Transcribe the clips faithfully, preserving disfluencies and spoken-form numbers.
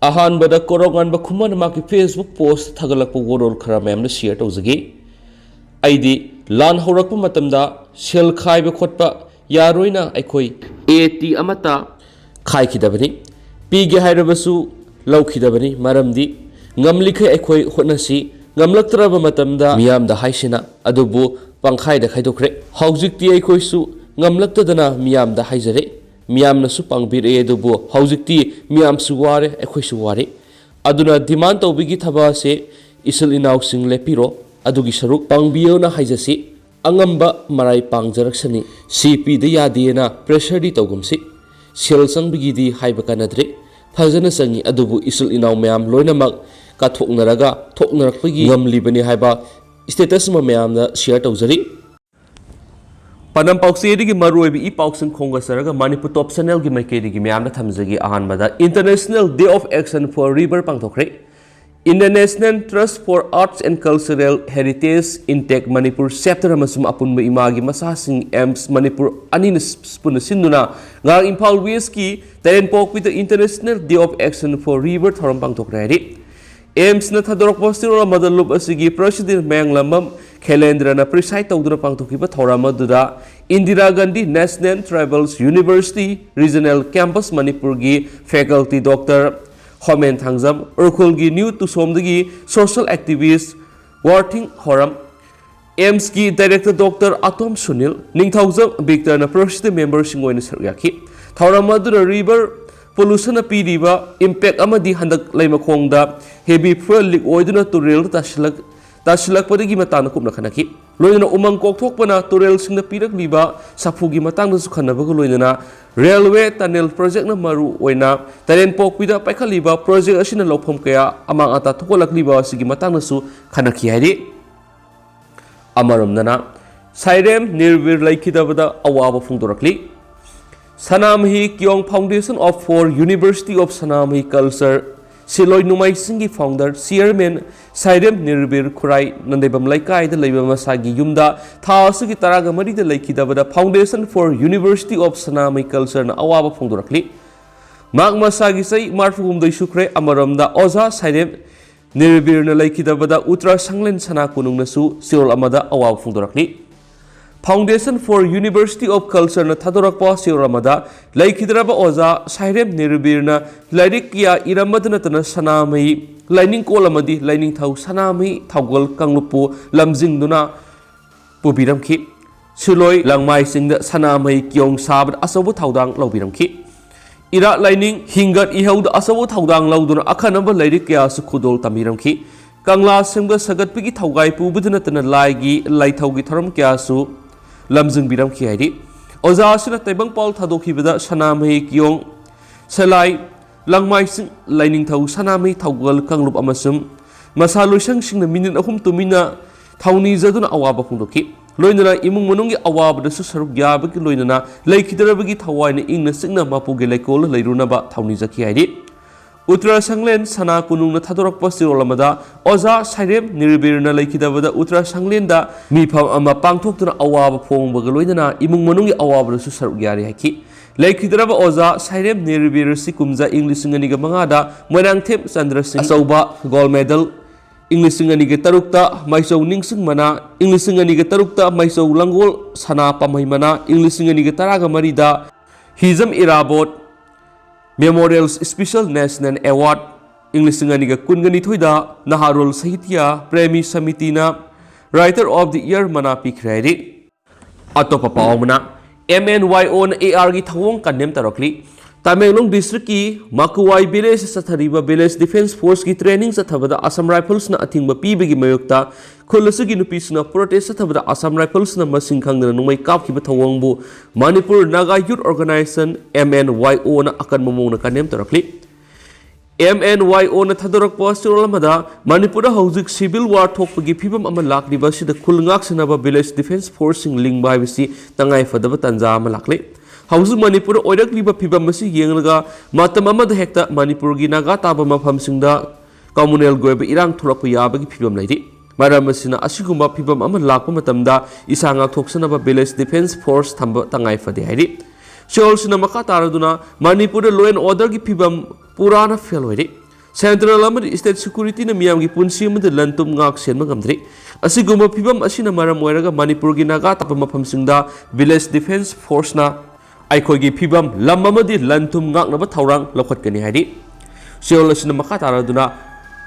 ꯑꯍꯥꯟꯕꯗ ꯀꯣꯔꯧꯉꯥꯟꯕ ꯈꯨꯃꯟ ꯃꯍꯥꯛꯀꯤ Facebook post ꯊꯥꯒꯠꯂꯛꯄ ꯋꯥꯔꯣꯜ ꯈꯔ ꯃꯌꯥꯝꯅ share ꯇꯧꯖꯒꯦ꯫ ꯑꯩꯗꯤ ꯂꯥꯟ ꯍꯧꯔꯛꯄ ꯃꯇꯝꯗ ꯁꯦꯜ ꯈꯥꯏꯕ ꯈꯣꯠꯄ ꯌꯥꯔꯣꯏꯅ ꯑꯩꯈꯣꯏ ꯑꯦ ꯇꯤ ꯑꯃꯠꯇ ꯈꯥꯏꯈꯤꯗꯕꯅꯤ꯫ ꯄꯤꯒꯦ ꯍꯥꯏꯔꯕꯁꯨ ꯂꯧꯈꯤꯗꯕꯅꯤ꯫ ꯃꯔꯝꯗꯤ ꯉꯝꯂꯤꯈꯩ ꯑꯩꯈꯣꯏ ꯍꯣꯠꯅꯁꯤ꯫ ꯉꯝꯂꯛꯇ꯭ꯔꯕ ꯃꯇꯝꯗ ꯃꯤꯌꯥꯝꯗ ꯍꯥꯏꯁꯤꯅ ꯑꯗꯨꯕꯨ ꯄꯪꯈꯥꯏꯗ ꯈꯥꯏꯗꯣꯛꯈ꯭ꯔꯦ꯫ ꯍꯧꯖꯤꯛꯇꯤ ꯑꯩꯈꯣꯏꯁꯨ ꯉꯝꯂꯛꯇꯗꯅ ꯃꯤꯌꯥꯝꯗ ꯍꯥꯏꯖꯔꯦ꯫ ꯃꯤꯌꯥꯝꯅꯁꯨ ꯄꯥꯡꯕꯤꯔꯛꯑꯦ, ꯑꯗꯨꯕꯨ ꯍꯧꯖꯤꯛꯇꯤ ꯃꯤꯌꯥꯝꯁꯨ ꯋꯥꯔꯦ, ꯑꯩꯈꯣꯏꯁꯨ ꯋꯥꯔꯦ꯫ ꯑꯗꯨꯅ demand ꯇꯧꯕꯒꯤ ꯊꯕꯛ ꯑꯁꯦ ꯏꯆꯤꯜ ꯏꯅꯥꯎꯁꯤꯡ ꯂꯦꯞꯄꯤꯔꯣ, ꯑꯗꯨꯒꯤ ꯁꯔꯨꯛ ꯄꯥꯡꯕꯤꯌꯣꯅ ꯍꯥꯏꯖꯁꯤ꯫ ꯑꯉꯝꯕ ꯃꯔꯥꯏ ꯄꯥꯡꯖꯔꯛꯁꯅꯤ꯫ ꯁꯤ ꯄꯤꯗ ꯌꯥꯗꯦꯅ pressureꯗꯤ ꯇꯧꯒꯨꯝꯁꯤ꯫ ꯁꯦꯜ ꯆꯪꯕꯒꯤꯗꯤ ꯍꯥꯏꯕ ꯀꯥꯟꯅꯗ꯭ꯔꯦ꯫ ꯐꯖꯅ ꯆꯪꯉꯤ, ꯑꯗꯨꯕꯨ ꯏꯆꯤꯜ ꯏꯅꯥꯎ ꯃꯌꯥꯝ ꯂꯣꯏꯅꯃꯛ ꯀꯠꯊꯣꯛꯅꯔꯒ ꯊꯣꯛꯅꯔꯛꯄꯒꯤ ꯉꯝꯂꯤꯕꯅꯤ ꯍꯥꯏꯕ status ꯑꯃ ꯃꯌꯥꯝꯗ share ꯇꯧꯖꯔꯤ꯫ ꯄꯥꯟꯗꯝ ꯄꯥꯎꯆꯦꯗꯒꯤ ꯃꯔꯨꯑꯣꯏꯕ ꯏ ꯄꯥꯎꯁꯤꯡ ꯈꯣꯝꯒꯠꯆꯔꯒ Manipur Top Channelꯒꯤ ꯃꯥꯏꯀꯩꯗꯒꯤ ꯃꯌꯥꯝꯗ ꯊꯝꯖꯒꯦ꯫ ꯑꯍꯥꯟꯕꯗ, International Day of Action for River ꯄꯥꯡꯊꯣꯛꯈ꯭ꯔꯦ꯫ Indian National Trust for Arts and Cultural Heritage, INTACH, Manipur chapter ꯑꯃꯁꯨꯡ ꯑꯄꯨꯟꯕ ꯏꯃꯥꯒꯤ ꯃꯆꯥꯁꯤꯡ, ꯑꯦꯝꯁ ꯃꯅꯤꯄꯨꯔ ꯑꯅꯤꯅ ꯄꯨꯟꯅ ꯁꯤꯟꯗꯨꯅ ꯉꯔꯥꯡ Imphal Westꯀꯤ ꯇꯔꯦꯠꯄꯣꯛꯄꯤꯗ International Day of Action for River ꯊꯧꯔꯝ ꯄꯥꯡꯊꯣꯛꯈ꯭ꯔꯦ ꯍꯥꯏꯔꯤ꯫ ꯑꯦꯝꯁꯅ ꯊꯥꯗꯣꯔꯛꯄ ꯆꯦꯔꯣꯜ ꯑꯃꯗ ꯂꯨꯞ ꯑꯁꯤꯒꯤ president ꯃꯌꯥꯡꯂꯝꯕꯝ ꯈꯦꯂꯦꯟꯗ꯭ꯔꯅ preside ꯇꯧꯗꯨꯅ ꯄꯥꯡꯊꯣꯛꯈꯤꯕ ꯊꯧꯔꯝ ꯑꯗꯨꯗ Indira Gandhi National Tribal University Regional Campus ꯃꯅꯤꯄꯨꯔꯒꯤ faculty Doctor ꯍꯣꯃꯦꯟ ꯊꯥꯡꯖꯝ, ꯎꯔꯈꯨꯜꯒꯤ ꯅ꯭ꯌꯨ ꯇꯨꯁꯣꯝꯗꯒꯤ social activist ꯋꯥꯔꯊꯤꯡ ꯍꯣꯔꯝ, ꯑꯦꯝꯁꯀꯤ director Doctor ꯑꯇꯣꯝ ꯁꯨꯅꯤꯜ, ꯅꯤꯡꯊꯧꯖꯝ ꯕꯤꯛꯇꯔꯅ president memberꯁꯤꯡ ꯑꯣꯏꯅ ꯁꯔꯨꯛ ꯌꯥꯈꯤ꯫ ꯊꯧꯔꯝ ꯑꯗꯨꯗ river pollutionꯅ ꯄꯤꯔꯤꯕ impact ꯑꯃꯗꯤ ꯍꯟꯗꯛ ꯂꯩꯃꯈꯣꯡꯗ heavy fuel leak ꯑꯣꯏꯗꯨꯅ ꯇꯨꯔꯦꯜꯗ ꯇꯥꯁꯤꯜꯂꯛ-, ꯇꯥꯁꯤꯜꯂꯛꯄꯗꯒꯤ ꯃꯇꯥꯡꯗ ꯀꯨꯞꯅ ꯈꯟꯅꯈꯤ꯫ ꯂꯣꯏꯅꯅ ꯎꯃꯪ ꯀꯣꯛꯊꯣꯛꯄꯅ ꯇꯨꯔꯦꯜꯁꯤꯡꯗ ꯄꯤꯔꯛꯂꯤꯕ ꯁꯥꯐꯨꯒꯤ ꯃꯇꯥꯡꯗꯁꯨ ꯈꯟꯅꯕꯒ ꯂꯣꯏꯅꯅ railway tunnel projectꯅ ꯃꯔꯨ ꯑꯣꯏꯅ ꯇꯔꯦꯠꯄꯣꯛꯄꯤꯗ ꯄꯥꯏꯈꯠꯂꯤꯕ project ꯑꯁꯤꯅ ꯂꯧꯐꯝ ꯀꯌꯥ ꯑꯃꯥꯡ ꯑꯇꯥ ꯊꯣꯛꯍꯜꯂꯛꯂꯤꯕ ꯑꯁꯤꯒꯤ ꯃꯇꯥꯡꯗꯁꯨ ꯈꯟꯅꯈꯤ ꯍꯥꯏꯔꯤ꯫ ꯑꯃꯔꯣꯝꯗꯅ ꯁꯥꯏꯔꯦꯝ ꯅꯤꯔꯕꯤꯔ ꯂꯩꯈꯤꯗꯕꯗ ꯑꯋꯥꯕ ꯐꯣꯡꯗꯣꯔꯛꯂꯤ꯫ ꯁꯅꯥꯃꯍꯤ ꯀꯤꯌꯣꯡ Foundation of for University of Sanamahi Culture ꯁꯤꯂꯣꯏ ꯅꯣꯡꯃꯥꯏꯁꯤꯡꯒꯤ founder chairman ꯁꯥꯏꯔꯦꯝ ꯅꯤꯔꯕꯤꯔ ꯈꯨꯔꯥꯏ ꯅꯟꯗꯩꯕꯝ ꯂꯩꯀꯥꯏꯗ ꯂꯩꯕ ꯃꯁꯥꯒꯤ ꯌꯨꯝꯗ ꯊꯥ ꯑꯁꯤꯒꯤ ꯇꯔꯥꯒ ꯃꯔꯤꯗ ꯂꯩꯈꯤꯗꯕꯗ Foundation for University of ꯁꯅꯥꯃꯍꯤ Cultureꯅ ꯑꯋꯥꯕ ꯐꯣꯡꯗꯣꯔꯛꯂꯤ꯫ ꯃꯍꯥꯛ ꯃꯁꯥꯒꯤ ꯆꯍꯤ ꯃꯔꯤꯐꯨ ꯍꯨꯝꯗꯣꯏ ꯁꯨꯈ꯭ꯔꯦ꯫ ꯑꯃꯔꯣꯝꯗ ꯑꯣꯖꯥ ꯁꯥꯏꯔꯦꯝ ꯅꯤꯔꯕꯤꯔꯅ ꯂꯩꯈꯤꯗꯕꯗ ꯎꯠꯇꯔꯥ ꯁꯪꯂꯦꯟ ꯁꯅꯥ ꯀꯣꯅꯨꯡꯅꯁꯨ ꯆꯦꯔꯣꯜ ꯑꯃꯗ ꯑꯋꯥꯕ ꯐꯣꯡꯗꯣꯔꯛꯂꯤ꯫ Foundation for University of Cultureꯅ ꯊꯥꯗꯣꯔꯛꯄ ꯆꯦꯔꯣꯜ ꯑꯃꯗ ꯂꯩꯈꯤꯗ꯭ꯔꯕ ꯑꯣꯖꯥ ꯁꯥꯏꯔꯦꯝ ꯅꯤꯔꯕꯤꯔꯅ ꯂꯥꯏꯔꯤꯛ ꯀꯌꯥ ꯏꯔꯝꯕꯗ ꯅꯠꯇꯅ ꯁꯅꯥꯃꯍꯤ ꯂꯥꯏꯅꯤꯡꯀꯣꯜ ꯑꯃꯗꯤ ꯂꯥꯏꯅꯤꯡꯊꯧ ꯁꯅꯥꯃꯍꯤ ꯊꯧꯒꯜ ꯀꯥꯡꯂꯨꯞꯄꯨ ꯂꯝꯖꯤꯡꯗꯨꯅ ꯄꯨꯕꯤꯔꯝꯈꯤ꯫ ꯁꯤꯂꯣꯏ ꯂꯪꯃꯥꯏꯁꯤꯡꯗ ꯁꯅꯥꯃꯍꯤ ꯀꯤꯌꯣꯡ ꯁꯥꯕꯗ ꯑꯆꯧꯕ ꯊꯧꯗꯥꯡ ꯂꯧꯕꯤꯔꯝꯈꯤ꯫ ꯏꯔꯥꯠ ꯂꯥꯏꯅꯤꯡ ꯍꯤꯡꯒꯠ ꯏꯍꯧꯗ ꯑꯆꯧꯕ ꯊꯧꯗꯥꯡ ꯂꯧꯗꯨꯅ ꯑꯈꯟꯅꯕ ꯂꯥꯏꯔꯤꯛ ꯀꯌꯥꯁꯨ ꯈꯨꯗꯣꯜ ꯇꯝꯕꯤꯔꯝꯈꯤ꯫ ꯀꯪꯂꯥ ꯁꯦꯝꯒꯠ ꯁꯥꯒꯠꯄꯒꯤ ꯊꯧꯒꯥꯏ ꯄꯨꯕꯗ ꯅꯠꯇꯅ ꯂꯥꯏꯒꯤ ꯂꯥꯏꯊꯧꯒꯤ ꯊꯧꯔꯝ ꯀꯌꯥꯁꯨ ꯂꯝꯖꯤꯡꯕꯤꯔꯝꯈꯤ ꯍꯥꯏꯔꯤ꯫ ꯑꯣꯖꯥ ꯑꯁꯤꯅ ꯇꯥꯏꯕꯪꯄꯥꯜ ꯊꯥꯗꯣꯛꯈꯤꯕꯗ ꯁꯅꯥꯃꯍꯤ ꯀꯤꯌꯣꯡ ꯁꯦꯂꯥꯏ ꯂꯪꯃꯥꯏꯁꯤꯡ ꯂꯥꯏꯅꯤꯡꯊꯧ ꯁꯅꯥꯃꯍꯤ ꯊꯧꯒꯜ ꯀꯥꯡꯂꯨꯞ ꯑꯃꯁꯨꯡ ꯃꯁꯥ ꯂꯣꯏꯁꯪꯁꯤꯡꯅ ꯃꯤꯅꯤꯠ ꯑꯍꯨꯝ ꯇꯨꯃꯤꯟꯅ ꯊꯧꯅꯤꯖꯗꯨꯅ ꯑꯋꯥꯕ ꯐꯣꯡꯗꯣꯛꯈꯤ꯫ ꯂꯣꯏꯅꯅ ꯏꯃꯨꯡ ꯃꯅꯨꯡꯒꯤ ꯑꯋꯥꯕꯗꯁꯨ ꯁꯔꯨꯛ ꯌꯥꯕꯒꯤ ꯂꯣꯏꯅꯅ ꯂꯩꯈꯤꯗ꯭ꯔꯕꯒꯤ ꯊꯋꯥꯏꯅ ꯏꯪꯅ ꯆꯤꯛꯅ ꯃꯄꯨꯒꯤ ꯂꯩꯀꯣꯜ ꯂꯩꯔꯨꯅꯕ ꯊꯧꯅꯤꯖꯈꯤ ꯍꯥꯏꯔꯤ꯫ ꯎꯠꯇꯔꯥ ꯁꯪꯂꯦꯟ ꯁꯅꯥ ꯀꯣꯅꯨꯡꯅ ꯊꯥꯗꯣꯔꯛꯄ ꯆꯦꯔꯣꯜ ꯑꯃꯗ ꯑꯣꯖꯥ ꯁꯥꯏꯔꯦꯝ ꯅꯤꯔꯕꯤꯔꯅ ꯂꯩꯈꯤꯗꯕꯗ ꯎꯠꯇꯔꯥ ꯁꯪꯂꯦꯟꯗ ꯃꯤꯐꯝ ꯑꯃ ꯄꯥꯡꯊꯣꯛꯇꯨꯅ ꯑꯋꯥꯕ ꯐꯣꯡꯕꯒ ꯂꯣꯏꯅꯅ ꯏꯃꯨꯡ ꯃꯅꯨꯡꯒꯤ ꯑꯋꯥꯕꯗꯁꯨ ꯁꯔꯨꯛ ꯌꯥꯔꯤ ꯍꯥꯏꯈꯤ꯫ ꯂꯩꯈꯤꯗ꯭ꯔꯕ ꯑꯣꯖꯥ ꯁꯥꯏꯔꯦꯝ ꯅꯤꯔꯕꯤꯔ ꯑꯁꯤ ꯀꯨꯝꯖꯥ ꯏꯪ ꯂꯤꯁꯤꯡ ꯑꯅꯤꯒ ꯃꯉꯥꯗ ꯃꯣꯏꯔꯥꯡꯊꯦꯝ ꯆꯟꯗ꯭ꯔ ꯁꯤꯡ ꯑꯆꯧꯕ ꯒꯣꯜ ꯃꯦꯗꯜ, ꯏꯪ ꯂꯤꯁꯤꯡ ꯑꯅꯤꯒ ꯇꯔꯨꯛꯇ ꯃꯥꯏꯆꯧ ꯅꯤꯡꯁꯤꯡ ꯃꯅꯥ, ꯏꯪ ꯂꯤꯁꯤꯡ ꯑꯅꯤꯒ ꯇꯔꯨꯛꯇ ꯃꯥꯏꯆꯧ ꯂꯪꯒꯣꯜ ꯁꯅꯥ ꯄꯥꯝꯍꯩ ꯃꯅꯥ, ꯏꯪ ꯂꯤꯁꯤꯡ ꯑꯅꯤꯒ ꯇꯔꯥꯒ ꯃꯔꯤꯗ Hijam Irabot Memorial Special National Award, ꯏꯪ ꯂꯤꯁꯤꯡ ꯑꯅꯤꯒ ꯀꯨꯟꯒ ꯅꯤꯊꯣꯏꯗ ꯅꯍꯥꯔꯣꯜ ꯁꯥꯍꯤꯇ꯭ꯌ Premi ꯁꯃꯤꯇꯤꯅ Writer of the Year ꯃꯅꯥ ꯄꯤꯈ꯭ꯔꯦ ꯍꯥꯏꯔꯤ꯫ ꯑꯇꯣꯞꯄ ꯄꯥꯎ ꯑꯃꯅ, M N Y O ꯅ A R ꯒꯤ ꯊꯧꯑꯣꯡ ꯀꯟꯗꯦꯝ ꯇꯧꯔꯛꯂꯤ꯫ ꯇꯃꯦꯡꯂꯣꯡ ꯗꯤꯁꯇ꯭ꯔꯤꯛꯀꯤ ꯃꯀꯨꯋꯥꯏ ꯚꯤꯂꯦꯖ ꯆꯠꯊꯔꯤꯕ ꯚꯤꯂꯦꯖ ꯗꯤꯐꯦꯟꯁ ꯐꯣꯔꯁꯀꯤ ꯇ꯭ꯔꯦꯅꯤꯡ ꯆꯠꯊꯕꯗ ꯑꯁꯥꯝ ꯔꯥꯏꯐꯜꯁꯅ ꯑꯊꯤꯡꯕ ꯄꯤꯕꯒꯤ ꯃꯥꯌꯣꯛꯇ ꯈꯨꯜ ꯑꯁꯤꯒꯤ ꯅꯨꯄꯤꯁꯤꯡꯅ ꯄ꯭ꯔꯣꯇꯦꯁ ꯆꯠꯊꯕꯗ ꯑꯁꯥꯝ ꯔꯥꯏꯐꯜꯁꯅ ꯃꯁꯤꯡ ꯈꯪꯗꯅ ꯅꯣꯡꯃꯩ ꯀꯥꯞꯈꯤꯕ ꯊꯧꯑꯣꯡꯕꯨ Manipur Naga youth organization, M N Y O ꯅ ꯑꯀꯟꯕ ꯃꯑꯣꯡꯗ ꯀꯟꯗꯦꯝ ꯇꯧꯔꯛꯂꯤ꯫ M N Y O ꯅ ꯊꯥꯗꯣꯔꯛꯄ ꯆꯦꯔꯣꯜ ꯑꯃꯗ, ꯃꯅꯤꯄꯨꯔꯗ ꯍꯧꯖꯤꯛ ꯁꯤꯚꯤꯜ ꯋꯥꯔ ꯊꯣꯛꯄꯒꯤ ꯐꯤꯕꯝ ꯑꯃ ꯂꯥꯛꯂꯤꯕ ꯑꯁꯤꯗ ꯈꯨꯜ ꯉꯥꯛ ꯁꯦꯟꯅꯕ ꯚꯤꯂꯦꯖ ꯗꯤꯐꯦꯟꯁ ꯐꯣꯔꯁꯁꯤꯡ ꯂꯤꯡꯕ ꯍꯥꯏꯕꯁꯤ ꯇꯉꯥꯏꯐꯗꯕ ꯇꯥꯟꯖꯥ ꯑꯃ ꯂꯥꯛꯂꯦ꯫ ꯍꯧꯖꯤꯛ ꯃꯅꯤꯄꯨꯔꯗ ꯑꯣꯏꯔꯛꯂꯤꯕ ꯐꯤꯕꯝ ꯑꯁꯤ ꯌꯦꯡꯂꯒ ꯃꯇꯝ ꯑꯃꯗ ꯍꯦꯛꯇ ꯃꯅꯤꯄꯨꯔꯒꯤ ꯅꯥꯒꯥ ꯇꯥꯕ ꯃꯐꯝꯁꯤꯡꯗ ꯀꯝꯃꯨꯅꯦꯜꯒꯤ ꯑꯣꯏꯕ ꯏꯔꯥꯡ ꯊꯣꯛꯂꯛꯄ ꯌꯥꯕꯒꯤ ꯐꯤꯕꯝ ꯂꯩꯔꯤ꯫ ꯃꯔꯝ ꯑꯁꯤꯅ ꯑꯁꯤꯒꯨꯝꯕ ꯐꯤꯕꯝ ꯑꯃ ꯂꯥꯛꯄ ꯃꯇꯝꯗ ꯏꯁꯥ ꯉꯥꯛꯊꯣꯛꯆꯅꯕ ꯚꯤꯂꯦꯖ ꯗꯤꯐꯦꯟꯁ ꯐꯣꯔꯁ ꯊꯝꯕ ꯇꯉꯥꯏ ꯐꯗꯦ ꯍꯥꯏꯔꯤ꯫ ꯁꯤꯑꯣꯜꯁꯤꯅ ꯃꯈꯥ ꯇꯥꯔꯗꯨꯅ ꯃꯅꯤꯄꯨꯔꯗ law and orderꯒꯤ ꯐꯤꯕꯝ ꯄꯨꯔꯥꯅ fail ꯑꯣꯏꯔꯦ꯫ Central ꯑꯃꯗꯤ state securityꯅ ꯃꯤꯌꯥꯝꯒꯤ ꯄꯨꯟꯁꯤ ꯑꯃꯗꯤ ꯂꯟ ꯊꯨꯝ ꯉꯥꯛ ꯁꯦꯟꯕ ꯉꯝꯗ꯭ꯔꯤ꯫ ꯑꯁꯤꯒꯨꯝꯕ ꯐꯤꯕꯝ ꯑꯁꯤꯅ ꯃꯔꯝ ꯑꯣꯏꯔꯒ ꯃꯅꯤꯄꯨꯔꯒꯤ ꯅꯥꯒꯥ ꯇꯥꯕ ꯃꯐꯝꯁꯤꯡꯗ village defence forceꯅ ꯑꯩꯈꯣꯏꯒꯤ ꯐꯤꯕꯝ, ꯂꯝ ꯑꯃꯗꯤ ꯂꯟ ꯊꯨꯝ ꯉꯥꯛꯅꯕ ꯊꯧꯔꯥꯡ ꯂꯧꯈꯠꯀꯅꯤ ꯍꯥꯏꯔꯤ꯫ ꯁꯤꯑꯣꯜ ꯑꯁꯤꯅ ꯃꯈꯥ ꯇꯥꯔꯗꯨꯅ,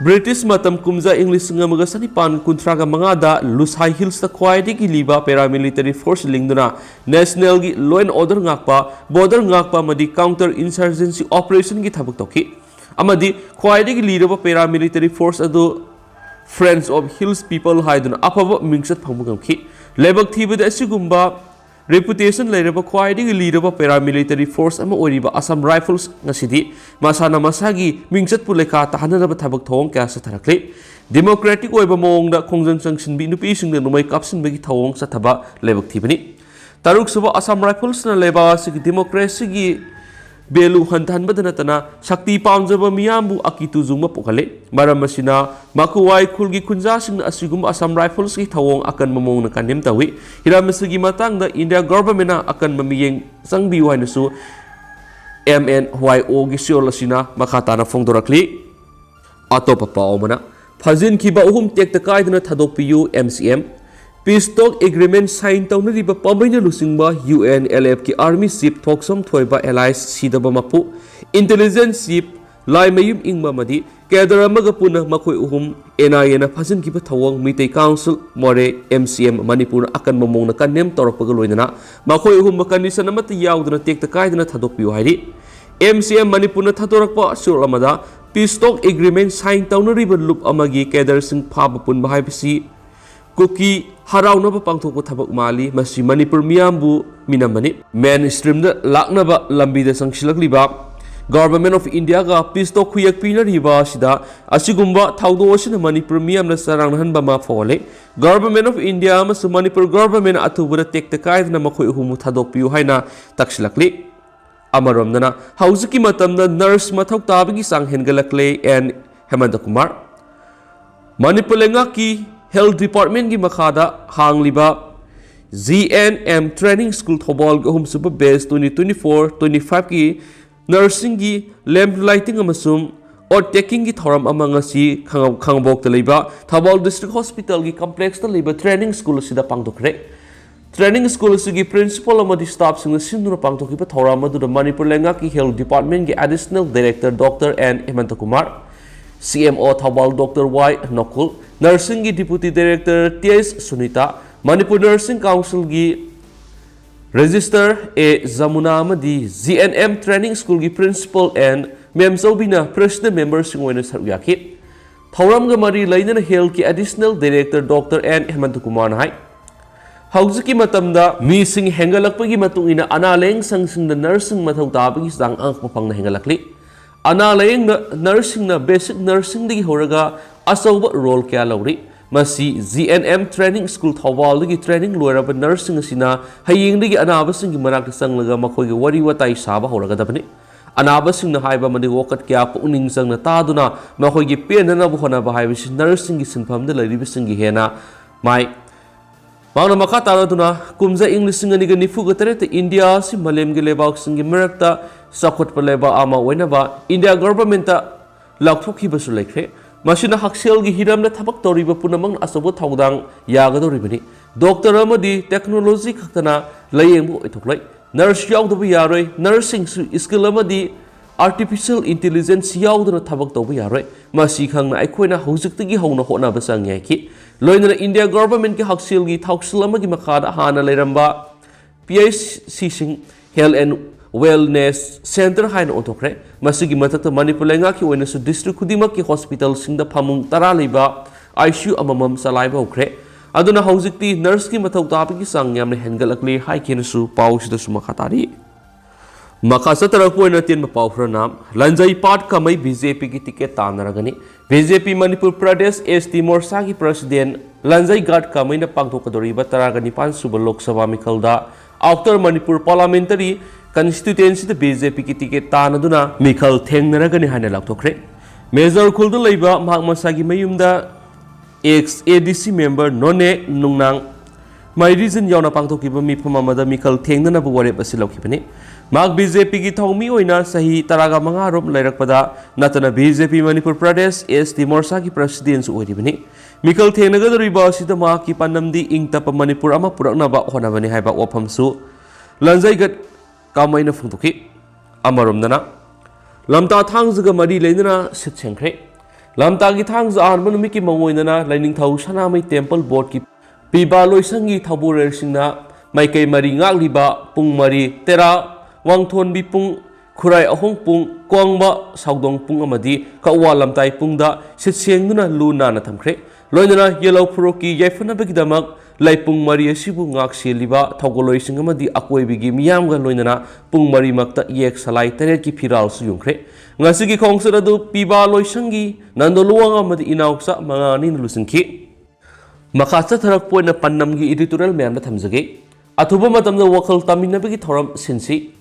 ꯕ꯭ꯔꯤꯇꯤꯁ ꯃꯇꯝ ꯀꯨꯝꯖꯥ ꯏꯪ ꯂꯤꯁꯤꯡ ꯑꯃꯒ ꯆꯅꯤꯄꯥꯟ ꯀꯨꯟꯊ꯭ꯔꯥꯒ ꯃꯉꯥꯗ ꯂꯨꯁꯥꯏ ꯍꯤꯜꯁꯇ ꯈ꯭ꯋꯥꯏꯗꯒꯤ ꯂꯤꯕ paramilitary force ꯂꯤꯡꯗꯨꯅ nationalꯒꯤ law and order ꯉꯥꯛꯄ, border ꯉꯥꯛꯄ ꯑꯃꯗꯤ counter insurgency operationꯒꯤ ꯊꯕꯛ ꯇꯧꯈꯤ꯫ ꯑꯃꯗꯤ ꯈ꯭ꯋꯥꯏꯗꯒꯤ ꯂꯤꯔꯕ paramilitary force ꯑꯗꯨ Friends of Hills People ꯍꯥꯏꯗꯨꯅ ꯑꯐꯕ ꯃꯤꯡꯆꯠ ꯐꯪꯕ ꯉꯝꯈꯤ꯫ ꯂꯥꯏꯕꯛ ꯊꯤꯕꯗ, ꯑꯁꯤꯒꯨꯝꯕ reputation ꯂꯩꯔꯕ ꯈ꯭ꯋꯥꯏꯗꯒꯤ ꯂꯤꯔꯕ paramilitary force ꯑꯃ ꯑꯣꯏꯔꯤꯕ Assam Rifles ꯉꯁꯤꯗꯤ ꯃꯁꯥꯅ ꯃꯁꯥꯒꯤ ꯃꯤꯡꯆꯠꯄꯨ ꯂꯩꯈꯥ ꯇꯥꯍꯟꯅꯅꯕ ꯊꯕꯛ ꯊꯧꯑꯣꯡ ꯀꯌꯥ ꯆꯠꯊꯔꯛꯂꯤ꯫ Democratic ꯑꯣꯏꯕ ꯃꯑꯣꯡꯗ ꯈꯣꯡꯖꯪ ꯆꯪꯁꯤꯟꯕꯤ ꯅꯨꯄꯤꯁꯤꯡꯗ ꯅꯣꯡꯃꯩ ꯀꯥꯞꯁꯤꯟꯕꯒꯤ ꯊꯧꯑꯣꯡ ꯆꯠꯊꯕ ꯂꯥꯏꯕꯛ ꯊꯤꯕꯅꯤ꯫ ꯇꯔꯨꯛꯁꯨꯕ Assam Riflesꯅ ꯂꯩꯕꯥꯛ ꯑꯁꯤꯒꯤ democracyꯒꯤ value ꯍꯟꯊꯍꯟꯕꯗ ꯅꯠꯇꯅ ꯁꯛꯇꯤ ꯄꯥꯝꯖꯕ ꯃꯤꯌꯥꯝꯕꯨ ꯑꯀꯤ ꯇꯨꯖꯨꯡꯕ ꯄꯣꯛꯍꯜꯂꯤ꯫ ꯃꯔꯝ ꯑꯁꯤꯅ ꯃꯈꯨꯋꯥꯏ ꯈꯨꯜꯒꯤ ꯈꯨꯟꯖꯥꯁꯤꯡꯅ ꯑꯁꯤꯒꯨꯝꯕ Assam Riflesꯀꯤ ꯊꯧꯑꯣꯡ ꯑꯀꯟꯕ ꯃꯑꯣꯡꯗ condemn ꯇꯧꯏ꯫ ꯍꯤꯔꯝ ꯑꯁꯤꯒꯤ ꯃꯇꯥꯡꯗ India governmentꯅ ꯑꯀꯟꯕ ꯃꯤꯠꯌꯦꯡ ꯆꯪꯕꯤꯌꯨ ꯍꯥꯏꯅꯁꯨ M N Y Oꯒꯤ ꯁꯤꯑꯣꯜ ꯑꯁꯤꯅ ꯃꯈꯥ ꯇꯥꯅ ꯐꯣꯡꯗꯣꯔꯛꯂꯤ꯫ ꯑꯇꯣꯞꯄ ꯄꯥꯎ ꯑꯃꯅ, ꯐꯥꯖꯤꯟꯈꯤꯕ ꯑꯍꯨꯝ ꯇꯦꯛꯇ ꯀꯥꯏꯗꯅ ꯊꯥꯗꯣꯛꯄꯤꯌꯨ, M C M꯫ Peace talk agreement sign ꯇꯧꯅꯔꯤꯕ ꯄꯥꯝꯕꯩꯅ ꯂꯨꯆꯤꯡꯕ UNLFꯀꯤ army chief ꯊꯣꯛꯆꯣꯝ ꯊꯣꯏꯕ alias ꯁꯤꯗꯕ ꯃꯄꯨ, intelligence chief ꯂꯥꯏꯃꯌꯨꯝ ꯏꯪꯕ ꯑꯃꯗꯤ cadre ꯑꯃꯒ ꯄꯨꯟꯅ ꯃꯈꯣꯏ ꯑꯍꯨꯝ NIAꯅ ꯐꯥꯖꯤꯟꯈꯤꯕ ꯊꯧꯑꯣꯡ Meitei Council, ꯃꯣꯔꯦ, M C M ꯃꯅꯤꯄꯨꯔꯅ ꯑꯀꯟꯕ ꯃꯑꯣꯡꯗ condemn ꯇꯧꯔꯛꯄꯒ ꯂꯣꯏꯅꯅ ꯃꯈꯣꯏ ꯑꯍꯨꯝꯕꯨ condition ꯑꯃꯠꯇ ꯌꯥꯎꯗꯅ ꯇꯦꯛꯇ ꯀꯥꯏꯗꯅ ꯊꯥꯗꯣꯛꯄꯤꯌꯨ ꯍꯥꯏꯔꯤ꯫ M C M ꯃꯅꯤꯄꯨꯔꯅ ꯊꯥꯗꯣꯔꯛꯄ ꯁꯤꯑꯣꯜ ꯑꯃꯗ peace talk agreement sign ꯇꯧꯅꯔꯤꯕ ꯂꯨꯞ ꯑꯃꯒꯤ cadreꯁꯤꯡ ꯐꯥꯕ ꯄꯨꯟꯕ ꯍꯥꯏꯕꯁꯤ ꯀꯨꯀꯤ ꯍꯔꯥꯎꯅꯕ ꯄꯥꯡꯊꯣꯛꯄ ꯊꯕꯛ ꯃꯥꯜꯂꯤ꯫ ꯃꯁꯤ ꯃꯅꯤꯄꯨꯔ ꯃꯤꯌꯥꯝꯕꯨ ꯃꯤꯅꯝꯕꯅꯤ꯫ Mainstreamꯗ ꯂꯥꯛꯅꯕ ꯂꯝꯕꯤꯗ ꯆꯪꯁꯤꯜꯂꯛꯂꯤꯕ Government of Indiaꯒ peace talk ꯈꯨꯌꯦꯛ ꯄꯤꯅꯔꯤꯕ ꯑꯁꯤꯗ ꯑꯁꯤꯒꯨꯝꯕ ꯊꯧꯗꯣꯛ ꯑꯁꯤꯅ ꯃꯅꯤꯄꯨꯔ ꯃꯤꯌꯥꯝꯅ ꯆꯔꯥꯡꯅꯍꯟꯕ ꯑꯃ ꯐꯥꯎꯍꯜꯂꯤ꯫ Government of India ꯑꯃꯁꯨꯡ ꯃꯅꯤꯄꯨꯔ government ꯑꯊꯨꯕꯗ ꯇꯦꯛꯇ ꯀꯥꯏꯗꯅ ꯃꯈꯣꯏ ꯑꯍꯨꯝꯕꯨ ꯊꯥꯗꯣꯛꯄꯤꯌꯨ ꯍꯥꯏꯅ ꯇꯛꯁꯤꯜꯂꯛꯂꯤ꯫ ꯑꯃꯔꯣꯝꯗꯅ ꯍꯧꯖꯤꯛꯀꯤ ꯃꯇꯝꯗ nurse ꯃꯊꯧ ꯇꯥꯕꯒꯤ ꯆꯥꯡ ꯍꯦꯟꯒꯠꯂꯛꯂꯦ꯫ N ꯍꯦꯃꯟꯇ ꯀꯨꯃꯥꯔ꯫ ꯃꯅꯤꯄꯨꯔ ꯂꯩꯉꯥꯛꯀꯤ health departmentꯀꯤ ꯃꯈꯥꯗ ꯍꯥꯡꯂꯤꯕ G N M Training School ꯊꯧꯕꯥꯜꯒꯤ ꯑꯍꯨꯝꯁꯨꯕ batch twenty twenty-four twenty-five ꯀꯤ nursingꯒꯤ lamp lighting ꯑꯃꯁꯨꯡ oath takingꯒꯤ ꯊꯧꯔꯝ ꯑꯃ ꯉꯁꯤ ꯈꯥꯉ-, ꯈꯥꯉꯕꯣꯛꯇ ꯂꯩꯕ ꯊꯧꯕꯥꯜ District Hospitalꯒꯤ complexꯇ ꯂꯩꯕ training school ꯑꯁꯤꯗ ꯄꯥꯡꯊꯣꯛꯈ꯭ꯔꯦ꯫ Training school ꯑꯁꯤꯒꯤ principal ꯑꯃꯗꯤ staffꯁꯤꯡꯅ ꯁꯤꯟꯗꯨꯅ ꯄꯥꯡꯊꯣꯛꯈꯤꯕ ꯊꯧꯔꯝ ꯑꯗꯨꯗ ꯃꯅꯤꯄꯨꯔ ꯂꯩꯉꯥꯛꯀꯤ health departmentꯀꯤ additional director Doctor N ꯍꯦꯃꯟꯇ Kumar, C M O Thoubal Doctor Y ꯅꯣꯀꯨꯜ, nursingꯒꯤ deputy director T S Sunita, Manipur Nursing Councilꯒꯤ registrar A Yamuna ꯑꯃꯗꯤ G N M Training Schoolꯒꯤ principal N ꯃꯦꯝꯆꯧꯕꯤꯅ president memberꯁꯤꯡ ꯑꯣꯏꯅ ꯁꯔꯨꯛ ꯌꯥꯈꯤ꯫ ꯊꯧꯔꯝꯒ ꯃꯔꯤ ꯂꯩꯅꯅ healthꯀꯤ additional director Doctor N ꯍꯦꯃꯟꯇ ꯀꯨꯃꯥꯔꯅ ꯍꯥꯏ, ꯍꯧꯖꯤꯛꯀꯤ ꯃꯇꯝꯗ ꯃꯤꯁꯤꯡ ꯍꯦꯟꯒꯠꯂꯛꯄꯒꯤ ꯃꯇꯨꯡ ꯏꯟꯅ ꯑꯅꯥ ꯂꯥꯌꯦꯡ ꯁꯪꯁꯤꯡꯗ nursing ꯃꯊꯧ ꯇꯥꯕꯒꯤ ꯆꯥꯡ ꯑꯉꯛꯄ ꯐꯪꯅ ꯍꯦꯟꯒꯠꯂꯛꯂꯤ꯫ ꯑꯅꯥ ꯂꯥꯌꯦꯡꯅ nursingꯅ basic nursingꯗꯒꯤ ꯍꯧꯔꯒ ꯑꯆꯧꯕ role ꯀꯌꯥ ꯂꯧꯔꯤ꯫ ꯃꯁꯤ G N M Training School ꯊꯧꯕꯥꯜꯗꯒꯤ training ꯂꯣꯏꯔꯕ nursing ꯑꯁꯤꯅ ꯍꯌꯦꯡꯗꯒꯤ ꯑꯅꯥꯕꯁꯤꯡꯒꯤ ꯃꯅꯥꯛꯇ ꯆꯪꯂꯒ ꯃꯈꯣꯏꯒ ꯋꯥꯔꯤ ꯋꯥꯇꯥꯏ ꯁꯥꯕ ꯍꯧꯔꯒꯗꯕꯅꯤ꯫ ꯑꯅꯥꯕꯁꯤꯡꯅ ꯍꯥꯏꯕ ꯑꯃꯗꯤ ꯋꯥꯀꯠ ꯀꯌꯥ ꯄꯨꯛꯅꯤꯡ ꯆꯪꯅ ꯇꯥꯗꯨꯅ ꯃꯈꯣꯏꯒꯤ ꯄꯦꯟꯅꯅꯕ ꯍꯣꯠꯅꯕ ꯍꯥꯏꯕꯁꯤ nursingꯒꯤ ꯁꯤꯟꯐꯝꯗ ꯂꯩꯔꯤꯕꯁꯤꯡꯒꯤ ꯍꯦꯟꯅ ꯃꯥꯏ ꯃꯍꯥꯛꯅ ꯃꯈꯥ ꯇꯥꯔꯗꯨꯅ, ꯀꯨꯝꯖꯥ ꯏꯪ ꯂꯤꯁꯤꯡ ꯑꯅꯤꯒ ꯅꯤꯐꯨꯒ ꯇꯔꯦꯠꯇ ꯏꯟꯗꯤꯌꯥ ꯑꯁꯤ ꯃꯥꯂꯦꯝꯒꯤ ꯂꯩꯕꯥꯛꯁꯤꯡꯒꯤ ꯃꯔꯛꯇ ꯆꯥꯎꯈꯠꯄ ꯂꯩꯕꯥꯛ ꯑꯃ ꯑꯣꯏꯅꯕ ꯏꯟꯗꯤꯌꯥ governmentꯇ ꯂꯥꯎꯊꯣꯛꯈꯤꯕꯁꯨ ꯂꯩꯈ꯭ꯔꯦ꯫ ꯃꯁꯤꯅ ꯍꯛꯁꯦꯜꯒꯤ ꯍꯤꯔꯝꯗ ꯊꯕꯛ ꯇꯧꯔꯤꯕ ꯄꯨꯝꯅꯃꯛꯅ ꯑꯆꯧꯕ ꯊꯧꯗꯥꯡ ꯌꯥꯒꯗꯧꯔꯤꯕꯅꯤ꯫ Doctor ꯑꯃꯗꯤ technology ꯈꯛꯇꯅ ꯂꯥꯌꯦꯡꯕ ꯑꯣꯏꯊꯣꯛꯂꯣꯏ꯫ Nurse ꯌꯥꯎꯗꯕ ꯌꯥꯔꯣꯏ꯫ Nurseꯁꯤꯡꯁꯨ skill ꯑꯃꯗꯤ artificial intelligence ꯌꯥꯎꯗꯅ ꯊꯕꯛ ꯇꯧꯕ ꯌꯥꯔꯣꯏ꯫ ꯃꯁꯤ ꯈꯪꯅ ꯑꯩꯈꯣꯏꯅ ꯍꯧꯖꯤꯛꯇꯒꯤ ꯍꯧꯅ ꯍꯣꯠꯅꯕ ꯆꯪꯉꯤ ꯍꯥꯏꯈꯤ꯫ ꯂꯣꯏꯅꯅ ꯏꯟꯗꯤꯌꯥ governmentꯀꯤ ꯍꯛꯁꯦꯜꯒꯤ ꯊꯧꯁꯤꯜ ꯑꯃꯒꯤ ꯃꯈꯥꯗ ꯍꯥꯟꯅ ꯂꯩꯔꯝꯕ P H Cꯁꯤꯡ Health and Wellness Centre ꯍꯥꯏꯅ ꯑꯣꯟꯊꯣꯛꯈ꯭ꯔꯦ꯫ ꯃꯁꯤꯒꯤ ꯃꯊꯛꯇ ꯃꯅꯤꯄꯨꯔ ꯂꯩꯉꯥꯛꯀꯤ ꯑꯣꯏꯅꯁꯨ district ꯈꯨꯗꯤꯡꯃꯛꯀꯤ hospitalꯁꯤꯡꯗ ꯐꯃꯨꯡ ꯇꯔꯥ ꯂꯩꯕ I C U ꯑꯃꯃꯝ ꯆꯂꯥꯏꯕ ꯍꯧꯈ꯭ꯔꯦ꯫ ꯑꯗꯨꯅ ꯍꯧꯖꯤꯛꯇꯤ nurseꯀꯤ ꯃꯊꯧ ꯇꯥꯕꯒꯤ ꯆꯥꯡ ꯌꯥꯝꯅ ꯍꯦꯟꯒꯠꯂꯛꯂꯦ ꯍꯥꯏꯈꯤꯅꯁꯨ ꯄꯥꯎꯁꯤꯗꯁꯨ ꯃꯈꯥ ꯇꯥꯔꯤ꯫ ꯃꯈꯥ ꯆꯠꯊꯔꯛꯄ ꯑꯣꯏꯅ ꯑꯇꯦꯟꯕ ꯄꯥꯎ ꯈꯔꯅ, ꯂꯟꯖꯩ ꯄꯥꯠ ꯀꯃꯩ B J Pꯒꯤ ticket ꯇꯥꯟꯅꯔꯒꯅꯤ꯫ B J P Manipur Pradesh S T ꯃꯣꯔꯆꯥꯒꯤ president ꯂꯟꯖꯩ ꯒꯥꯠ ꯀꯃꯩꯅ ꯄꯥꯡꯊꯣꯛꯀꯗꯧꯔꯤꯕ ꯇꯔꯥꯒ ꯅꯤꯄꯥꯟ ꯁꯨꯕ Lok Sabha ꯃꯤꯈꯜꯗ Outer Manipur Parliamentary Constituencyꯗ B J Pꯒꯤ ticket ꯇꯥꯟꯅꯗꯨꯅ ꯃꯤꯈꯜ ꯊꯦꯡꯅꯔꯒꯅꯤ ꯍꯥꯏꯅ ꯂꯥꯎꯊꯣꯛꯈ꯭ꯔꯦ꯫ ꯃꯦꯖꯔ ꯈꯨꯜꯗ ꯂꯩꯕ ꯃꯍꯥꯛ ꯃꯁꯥꯒꯤ ꯃꯌꯨꯝꯗ ex A D C member Noney ꯅꯨꯡꯅꯥꯡ my region ꯌꯥꯎꯅ ꯄꯥꯡꯊꯣꯛꯈꯤꯕ ꯃꯤꯐꯝ ꯑꯃꯗ ꯃꯤꯈꯜ ꯊꯦꯡꯅꯅꯕ ꯋꯥꯔꯦꯞ ꯑꯁꯤ ꯂꯧꯈꯤꯕꯅꯤ꯫ ꯃꯍꯥꯛ ꯕꯤ ꯖꯦ ꯄꯤꯒꯤ ꯊꯧꯃꯤ ꯑꯣꯏꯅ ꯆꯍꯤ ꯇꯔꯥꯒ ꯃꯉꯥ ꯔꯣꯝ ꯂꯩꯔꯛꯄꯗ ꯅꯠꯇꯅ ꯕꯤ ꯖꯦ ꯄꯤ ꯃꯅꯤꯄꯨꯔ ꯄ꯭ꯔꯗꯦꯁ ꯑꯦꯁ ꯇꯤ ꯃꯣꯔꯆꯥꯒꯤ ꯄ꯭ꯔꯁꯤꯗꯦꯟꯁꯨ ꯑꯣꯏꯔꯤꯕꯅꯤ꯫ ꯃꯤꯈꯜ ꯊꯦꯡꯅꯒꯗꯧꯔꯤꯕ ꯑꯁꯤꯗ ꯃꯍꯥꯛꯀꯤ ꯄꯥꯟꯗꯝꯗꯤ ꯏꯪ ꯇꯞꯄ ꯃꯅꯤꯄꯨꯔ ꯑꯃ ꯄꯨꯔꯛꯅꯕ ꯍꯣꯠꯅꯕꯅꯤ ꯍꯥꯏꯕ ꯋꯥꯐꯝꯁꯨ ꯂꯟꯖꯩꯒꯠ ꯀꯥꯃꯩꯅ ꯐꯣꯡꯗꯣꯛꯈꯤ꯫ ꯑꯃꯔꯣꯝꯗꯅ ꯂꯝꯇꯥ ꯊꯥꯡꯖꯒ ꯃꯔꯤ ꯂꯩꯅꯅ ꯁꯤꯠ ꯁꯦꯡꯈ꯭ꯔꯦ꯫ ꯂꯝꯇꯥꯒꯤ ꯊꯥꯡꯖ ꯑꯍꯥꯟꯕ ꯅꯨꯃꯤꯠꯀꯤ ꯃꯑꯣꯡ ꯑꯣꯏꯅꯅ ꯂꯥꯏꯅꯤꯡꯊꯧ ꯁꯅꯥꯃꯍꯤ ꯇꯦꯝꯄꯜ ꯕꯣꯔꯗꯀꯤ ꯄꯤꯕꯥ ꯂꯣꯏꯁꯪꯒꯤ ꯊꯧꯕꯨꯔꯦꯜꯁꯤꯡꯅ ꯃꯥꯏꯀꯩ ꯃꯔꯤ ꯉꯥꯛꯂꯤꯕ ꯄꯨꯡ ꯃꯔꯤ, ꯇꯦꯔꯥ, ꯋꯥꯡꯊꯣꯟꯕꯤ ꯄꯨꯡ, ꯈꯨꯔꯥꯏ ꯑꯍꯣꯡ ꯄꯨꯡ, ꯀ꯭ꯋꯥꯡꯕ ꯁꯥꯎꯗꯣꯡ ꯄꯨꯡ ꯑꯃꯗꯤ ꯀꯛꯋꯥ ꯂꯝꯇꯥꯏ ꯄꯨꯡꯗ ꯁꯤꯠ ꯁꯦꯡꯗꯨꯅ ꯂꯨ ꯅꯥꯟꯅ ꯊꯝꯈ꯭ꯔꯦ꯫ ꯂꯣꯏꯅꯅ ꯌꯦꯜꯍꯧ ꯐꯨꯔꯨꯞꯀꯤ ꯌꯥꯏꯐꯅꯕꯒꯤꯗꯃꯛ ꯂꯥꯏꯄꯨꯡ ꯃꯔꯤ ꯑꯁꯤꯕꯨ ꯉꯥꯛ ꯁꯦꯜꯂꯤꯕ ꯊꯧꯒꯜꯂꯣꯏꯁꯤꯡ ꯑꯃꯗꯤ ꯑꯀꯣꯏꯕꯒꯤ ꯃꯤꯌꯥꯝꯒ ꯂꯣꯏꯅꯅ ꯄꯨꯡ ꯃꯔꯤꯃꯛꯇ ꯌꯦꯛ ꯁꯂꯥꯏ ꯇꯔꯦꯠꯀꯤ ꯐꯤꯔꯥꯜꯁꯨ ꯌꯨꯡꯈ꯭ꯔꯦ꯫ ꯉꯁꯤꯒꯤ ꯈꯣꯡꯆꯠ ꯑꯗꯨ ꯄꯤꯕꯥ ꯂꯣꯏꯁꯪꯒꯤ ꯅꯟꯗꯣ ꯂꯨꯋꯥꯡ ꯑꯃꯗꯤ ꯏꯅꯥꯎꯆꯥ ꯃꯉꯥꯅꯤꯅ ꯂꯨꯆꯤꯡꯈꯤ꯫ ꯃꯈꯥ ꯆꯠꯊꯔꯛꯄ ꯑꯣꯏꯅ ꯄꯥꯟꯗꯝꯒꯤ ꯏꯗꯤꯇꯣꯔꯤꯌꯦꯜ ꯃꯌꯥꯝꯗ ꯊꯝꯖꯒꯦ꯫ ꯑꯊꯨꯕ ꯃꯇꯝꯗ ꯋꯥꯈꯜ ꯇꯥꯃꯤꯟꯅꯕꯒꯤ ꯊꯧꯔꯝ ꯁꯤꯟꯁꯤ꯫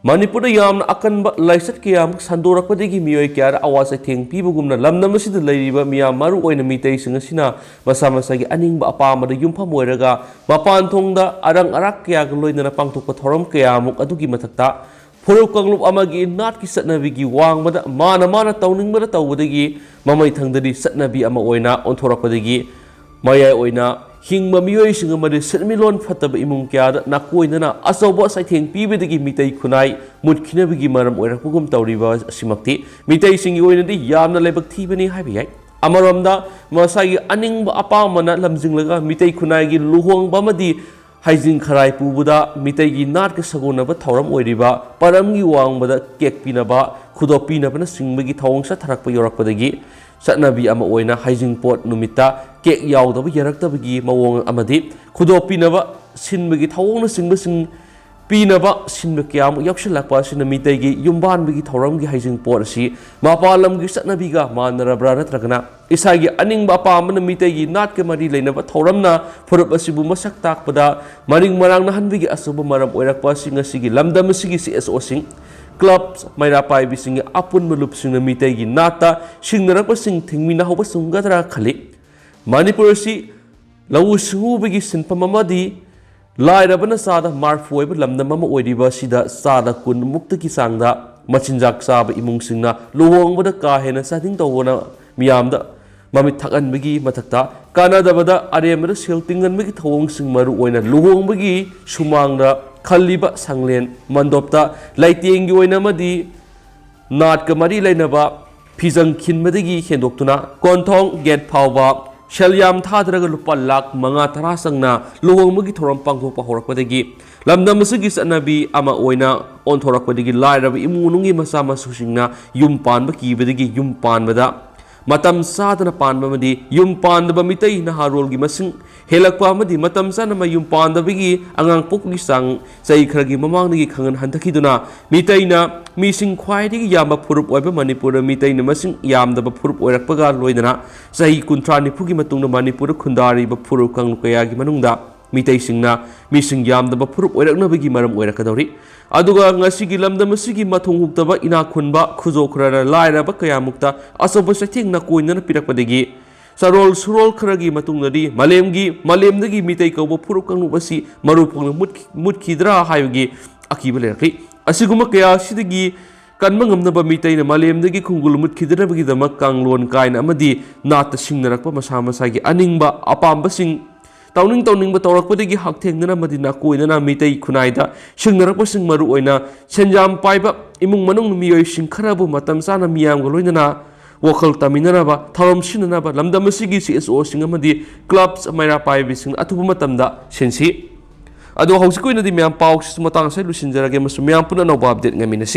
ꯃꯅꯤꯄꯨꯔꯗ ꯌꯥꯝꯅ ꯑꯀꯟꯕ ꯂꯥꯏꯆꯠ ꯀꯌꯥ ꯑꯃ ꯁꯟꯗꯣꯔꯛꯄꯗꯒꯤ ꯃꯤꯑꯣꯏ ꯀꯌꯥꯗ ꯑꯋꯥ ꯆꯩꯊꯦꯡ ꯄꯤꯕꯒꯨꯝꯅ, ꯂꯝꯗꯝ ꯑꯁꯤꯗ ꯂꯩꯔꯤꯕ ꯃꯤꯌꯥꯝ, ꯃꯔꯨ ꯑꯣꯏꯅ ꯃꯤꯇꯩꯁꯤꯡ ꯑꯁꯤꯅ ꯃꯁꯥ ꯃꯁꯥꯒꯤ ꯑꯅꯤꯡꯕ ꯑꯄꯥꯝꯕꯗ ꯌꯨꯝꯐꯝ ꯑꯣꯏꯔꯒ ꯃꯄꯥꯟ ꯊꯣꯡꯗ ꯑꯔꯪ ꯑꯔꯥꯛ ꯀꯌꯥꯒ ꯂꯣꯏꯅꯅ ꯄꯥꯡꯊꯣꯛꯄ ꯊꯧꯔꯝ ꯀꯌꯥꯃꯨꯛ ꯑꯗꯨꯒꯤ ꯃꯊꯛꯇ ꯐꯨꯔꯨꯞ ꯀꯥꯡꯂꯨꯞ ꯑꯃꯒꯤ ꯅꯥꯠꯀꯤ ꯆꯠꯅꯕꯤꯒꯤ ꯋꯥꯡꯃꯗ ꯃꯥꯅ ꯃꯥꯅ ꯇꯧꯅꯤꯡꯕꯗ ꯇꯧꯕꯗꯒꯤ ꯃꯃꯩ ꯊꯪꯗꯗꯤ ꯆꯠꯅꯕꯤ ꯑꯃ ꯑꯣꯏꯅ ꯑꯣꯟꯊꯣꯔꯛꯄꯗꯒꯤ ꯃꯌꯥꯏ ꯑꯣꯏꯅ ꯍꯤꯡꯕ ꯃꯤꯑꯣꯏꯁꯤꯡ ꯑꯃꯗꯤ ꯁꯦꯟꯃꯤꯠꯂꯣꯟ ꯐꯠꯇꯕ ꯏꯃꯨꯡ ꯀꯌꯥꯗ ꯅꯥꯀꯣꯏꯅꯅ ꯑꯆꯧꯕ ꯆꯩꯊꯦꯡ ꯄꯤꯕꯗꯒꯤ ꯃꯤꯇꯩ ꯈꯨꯟꯅꯥꯏ ꯃꯨꯠꯈꯤꯅꯕꯒꯤ ꯃꯔꯝ ꯑꯣꯏꯔꯛꯄꯒꯨꯝ ꯇꯧꯔꯤꯕ ꯑꯁꯤꯃꯛꯇꯤ ꯃꯤꯇꯩꯁꯤꯡꯒꯤ ꯑꯣꯏꯅꯗꯤ ꯌꯥꯝꯅ ꯂꯥꯏꯕꯛ ꯊꯤꯕꯅꯤ ꯍꯥꯏꯕ ꯌꯥꯏ꯫ ꯑꯃꯔꯣꯝꯗ ꯃꯁꯥꯒꯤ ꯑꯅꯤꯡꯕ ꯑꯄꯥꯝꯕꯅ ꯂꯝꯖꯤꯡꯂꯒ ꯃꯤꯇꯩ ꯈꯨꯟꯅꯥꯏꯒꯤ ꯂꯨꯍꯣꯡꯕ ꯑꯃꯗꯤ ꯍꯩꯖꯤꯡ ꯈꯔꯥꯏ ꯄꯨꯕꯗ ꯃꯤꯇꯩꯒꯤ ꯅꯥꯠꯀ ꯁꯥꯒꯣꯟꯅꯕ ꯊꯧꯔꯝ ꯑꯣꯏꯔꯤꯕ ꯄꯔꯝꯒꯤ ꯋꯥꯡꯃꯗ ꯀꯦꯛ ꯄꯤꯅꯕ, ꯈꯨꯗꯣꯞ ꯄꯤꯅꯕꯅꯆꯤꯡꯕꯒꯤ ꯊꯧꯑꯣꯡ ꯆꯠꯊꯔꯛꯄ ꯌꯧꯔꯛꯄꯗꯒꯤ ꯆꯠꯅꯕꯤ ꯑꯃ ꯑꯣꯏꯅ ꯍꯩꯖꯤꯡꯄꯣꯠ ꯅꯨꯃꯤꯠꯇ ꯀꯦꯛ ꯌꯥꯎꯗꯕ ꯌꯥꯔꯛꯇꯕꯒꯤ ꯃꯑꯣꯡ ꯑꯃꯗꯤ ꯈꯨꯗꯣꯞ ꯄꯤꯅꯕ ꯁꯤꯟꯕꯒꯤ ꯊꯧꯑꯣꯡꯅꯆꯤꯡꯕꯁꯤꯡ ꯄꯤꯅꯕ ꯁꯤꯟꯕ ꯀꯌꯥ ꯑꯃ ꯌꯥꯎꯁꯤꯜꯂꯛꯄ ꯑꯁꯤꯅ ꯃꯤꯇꯩꯒꯤ ꯌꯨꯝꯕꯥꯟꯕꯒꯤ ꯊꯧꯔꯝꯒꯤ ꯍꯩꯖꯤꯡꯄꯣꯠ ꯑꯁꯤ ꯃꯄꯥꯟ ꯂꯝꯒꯤ ꯆꯠꯅꯕꯤꯒ ꯃꯥꯟꯅꯔꯕ꯭ꯔꯥ ꯅꯠꯇ꯭ꯔꯒꯅ ꯏꯁꯥꯒꯤ ꯑꯅꯤꯡꯕ ꯑꯄꯥꯝꯕꯅ ꯃꯤꯇꯩꯒꯤ ꯅꯥꯠꯀ ꯃꯔꯤ ꯂꯩꯅꯕ ꯊꯧꯔꯝꯅ ꯐꯨꯔꯨꯞ ꯑꯁꯤꯕꯨ ꯃꯁꯛ ꯇꯥꯛꯄꯗ ꯃꯔꯤꯡ ꯃꯔꯥꯡꯅꯍꯟꯕꯒꯤ ꯑꯆꯧꯕ ꯃꯔꯝ ꯑꯣꯏꯔꯛꯄ ꯑꯁꯤ ꯉꯁꯤꯒꯤ ꯂꯝꯗꯝ ꯑꯁꯤꯒꯤ ꯁꯤ ꯑꯦꯁ ꯑꯣꯁꯤꯡ, ꯀ꯭ꯂꯕ, ꯃꯩꯔꯥ ꯄꯥꯏꯕꯤꯁꯤꯡꯒꯤ ꯑꯄꯨꯟꯕ ꯂꯨꯞꯁꯤꯡꯅ ꯃꯤꯇꯩꯒꯤ ꯅꯥꯠꯇ ꯁꯤꯡꯅꯔꯛꯄꯁꯤꯡ ꯊꯤꯡꯃꯤꯟꯅꯍꯧꯕ ꯆꯨꯝꯒꯗ꯭ꯔꯥ ꯈꯜꯂꯤ꯫ ꯃꯅꯤꯄꯨꯔ ꯑꯁꯤ ꯂꯧꯎ ꯁꯤꯡꯎꯕꯒꯤ ꯁꯤꯟꯐꯝ ꯑꯃꯗꯤ ꯂꯥꯏꯔꯕꯅ ꯆꯥꯗ ꯃꯥꯔꯐꯨ ꯑꯣꯏꯕ ꯂꯝꯗꯝ ꯑꯃ ꯑꯣꯏꯔꯤꯕ ꯑꯁꯤꯗ ꯆꯥꯗ ꯀꯨꯟ ꯃꯨꯛꯇꯒꯤ ꯆꯥꯡꯗ ꯃꯆꯤꯟꯖꯥꯛ ꯆꯥꯕ ꯏꯃꯨꯡꯁꯤꯡꯅ ꯂꯨꯍꯣꯡꯕꯗ ꯀꯥ ꯍꯦꯟꯅ ꯆꯥꯗꯤꯡ ꯇꯧꯕꯅ ꯃꯤꯌꯥꯝꯗ ꯃꯃꯤꯠ ꯊꯛꯍꯟꯕꯒꯤ ꯃꯊꯛꯇ, ꯀꯥꯟꯅꯗꯕꯗ ꯑꯔꯦꯝꯕꯗ ꯁꯦꯜ ꯇꯤꯡꯍꯟꯕꯒꯤ ꯊꯧꯑꯣꯡꯁꯤꯡ, ꯃꯔꯨ ꯑꯣꯏꯅ ꯂꯨꯍꯣꯡꯕꯒꯤ ꯁꯨꯃꯥꯡꯗ ꯈꯜꯂꯤꯕ ꯁꯪꯂꯦꯟ ꯃꯟꯗꯣꯞꯇ ꯂꯩꯇꯦꯡꯒꯤ ꯑꯣꯏꯅ ꯑꯃꯗꯤ ꯅꯥꯠꯀ ꯃꯔꯤ ꯂꯩꯅꯕ ꯐꯤꯖꯪ ꯈꯤꯟꯕꯗꯒꯤ ꯍꯦꯟꯗꯣꯛꯇꯨꯅ ꯀꯣꯟꯊꯣꯡ ꯒꯦꯠ ꯐꯥꯎꯕ ꯁꯦꯜ ꯌꯥꯝ ꯊꯥꯗꯔꯒ ꯂꯨꯄꯥ ꯂꯥꯈ ꯃꯉꯥ ꯇꯔꯥ ꯆꯪꯅ ꯂꯨꯍꯣꯡꯕꯒꯤ ꯊꯧꯔꯝ ꯄꯥꯡꯊꯣꯛꯄ ꯍꯧꯔꯛꯄꯗꯒꯤ, ꯂꯝꯗꯝ ꯑꯁꯤꯒꯤ ꯆꯠꯅꯕꯤ ꯑꯃ ꯑꯣꯏꯅ ꯑꯣꯟꯊꯣꯔꯛꯄꯗꯒꯤ, ꯂꯥꯏꯔꯕ ꯏꯃꯨꯡ ꯃꯅꯨꯡꯒꯤ ꯃꯆꯥ ꯃꯁꯨꯁꯤꯡꯅ ꯌꯨꯝ ꯄꯥꯟꯕ ꯀꯤꯕꯗꯒꯤ ꯌꯨꯝ ꯄꯥꯟꯕꯗ ꯃꯇꯝ ꯆꯥꯗꯅ ꯄꯥꯟꯕ ꯑꯃꯗꯤ ꯌꯨꯝ ꯄꯥꯟꯗꯕ ꯃꯤꯇꯩ ꯅꯍꯥꯔꯣꯜꯒꯤ ꯃꯁꯤꯡ ꯍꯦꯜꯂꯛꯄ ꯑꯃꯗꯤ ꯃꯇꯝ ꯆꯥꯅ ꯃꯌꯨꯝ ꯄꯥꯟꯗꯕꯒꯤ ꯑꯉꯥꯡ ꯄꯣꯛꯄꯒꯤ ꯆꯥꯡ ꯆꯍꯤ ꯈꯔꯒꯤ ꯃꯃꯥꯡꯗꯒꯤ ꯈꯪꯍꯟ ꯍꯟꯊꯈꯤꯗꯨꯅ, ꯃꯤꯇꯩꯅ ꯃꯤꯁꯤꯡ ꯈ꯭ꯋꯥꯏꯗꯒꯤ ꯌꯥꯝꯕ ꯐꯨꯔꯨꯞ ꯑꯣꯏꯕ ꯃꯅꯤꯄꯨꯔꯗ ꯃꯤꯇꯩꯅ ꯃꯁꯤꯡ ꯌꯥꯝꯗꯕ ꯐꯨꯔꯨꯞ ꯑꯣꯏꯔꯛꯄꯒ ꯂꯣꯏꯅꯅ ꯆꯍꯤ ꯀꯨꯟꯊ꯭ꯔꯥ ꯅꯤꯐꯨꯒꯤ ꯃꯇꯨꯡꯗ ꯃꯅꯤꯄꯨꯔꯗ ꯈꯨꯟꯗꯥꯔꯤꯕ ꯐꯨꯔꯨꯞ ꯀꯥꯡꯂꯨꯞ ꯀꯌꯥꯒꯤ ꯃꯅꯨꯡꯗ ꯃꯤꯇꯩꯁꯤꯡꯅ ꯃꯤꯁꯤꯡ ꯌꯥꯝꯗꯕ ꯐꯨꯔꯨꯞ ꯑꯣꯏꯔꯛꯅꯕꯒꯤ ꯃꯔꯝ ꯑꯣꯏꯔꯛꯀꯗꯧꯔꯤ꯫ ꯑꯗꯨꯒ ꯉꯁꯤꯒꯤ ꯂꯝꯗꯝ ꯑꯁꯤꯒꯤ ꯃꯊꯣꯟ ꯍꯨꯛꯇꯕ ꯏꯅꯥꯛ ꯈꯨꯟꯕ ꯈꯨꯖꯣ ꯈꯔꯅ ꯂꯥꯏꯔꯕ ꯀꯌꯥꯃꯨꯛꯇ ꯑꯆꯧꯕ ꯆꯩꯊꯦꯡ ꯅꯥꯀꯣꯏꯅꯅ ꯄꯤꯔꯛꯄꯗꯒꯤ ꯆꯔꯣꯜ ꯁꯨꯔꯣꯜ ꯈꯔꯒꯤ ꯃꯇꯨꯡꯗꯗꯤ ꯃꯥꯂꯦꯝꯒꯤ, ꯃꯥꯂꯦꯝꯗꯒꯤ ꯃꯤꯇꯩ ꯀꯧꯕ ꯐꯨꯔꯨꯞ ꯀꯥꯡꯂꯨꯞ ꯑꯁꯤ ꯃꯔꯨ ꯐꯪꯅ ꯃꯨꯠꯈꯤ-, ꯃꯨꯠꯈꯤꯗ꯭ꯔꯥ ꯍꯥꯏꯕꯒꯤ ꯑꯀꯤꯕ ꯂꯩꯔꯛꯂꯤ꯫ ꯑꯁꯤꯒꯨꯝꯕ ꯀꯌꯥ ꯑꯁꯤꯗꯒꯤ ꯀꯟꯕ ꯉꯝꯅꯕ ꯃꯤꯇꯩꯅ ꯃꯥꯂꯦꯝꯗꯒꯤ ꯈꯣꯡꯒꯨꯜ ꯃꯨꯠꯈꯤꯗꯅꯕꯒꯤꯗꯃꯛ ꯀꯥꯡꯂꯣꯟ ꯀꯥꯏꯅ ꯑꯃꯗꯤ ꯅꯥꯠꯇ ꯁꯤꯡꯅꯔꯛꯄ ꯃꯁꯥ ꯃꯁꯥꯒꯤ ꯑꯅꯤꯡꯕ ꯑꯄꯥꯝꯕꯁꯤꯡ ꯇꯧꯅꯤꯡ ꯇꯧꯅꯤꯡꯕ ꯇꯧꯔꯛꯄꯗꯒꯤ ꯍꯛꯊꯦꯡꯅꯅ ꯑꯃꯗꯤ ꯅꯥꯀꯣꯏꯅꯅ ꯃꯤꯇꯩ ꯈꯨꯟꯅꯥꯏꯗ ꯁꯤꯡꯅꯔꯛꯄꯁꯤꯡ, ꯃꯔꯨ ꯑꯣꯏꯅ ꯁꯦꯟꯖꯥꯝ ꯄꯥꯏꯕ ꯏꯃꯨꯡ ꯃꯅꯨꯡ ꯃꯤꯑꯣꯏꯁꯤꯡ ꯈꯔꯕꯨ ꯃꯇꯝ ꯆꯥꯅ ꯃꯤꯌꯥꯝꯒ ꯂꯣꯏꯅꯅ ꯋꯥꯈꯜ ꯇꯥꯃꯤꯟꯅꯅꯕ, ꯊꯧꯔꯝ ꯁꯤꯟꯅꯅꯕ ꯂꯝꯗꯝ ꯑꯁꯤꯒꯤ ꯁꯤ ꯑꯦꯁ ꯑꯣꯁꯤꯡ ꯑꯃꯗꯤ ꯀ꯭ꯂꯕꯁ ꯃꯩꯔꯥ ꯄꯥꯏꯕꯤꯁꯤꯡꯅ ꯑꯊꯨꯕ ꯃꯇꯝꯗ ꯁꯤꯟꯁꯤ꯫ ꯑꯗꯣ ꯍꯧꯖꯤꯛꯀꯤ ꯑꯣꯏꯅꯗꯤ ꯃꯌꯥꯝ ꯄꯥꯎꯁꯤꯁꯨ ꯃꯇꯥꯡ ꯑꯁꯤꯗ ꯂꯣꯏꯁꯤꯟꯖꯔꯒꯦ ꯑꯃꯁꯨꯡ ꯃꯌꯥꯝ ꯄꯨꯟꯅ ꯑꯅꯧꯕ ꯑꯞꯗꯦꯠ ꯉꯥꯏꯃꯤꯟꯅꯁꯤ꯫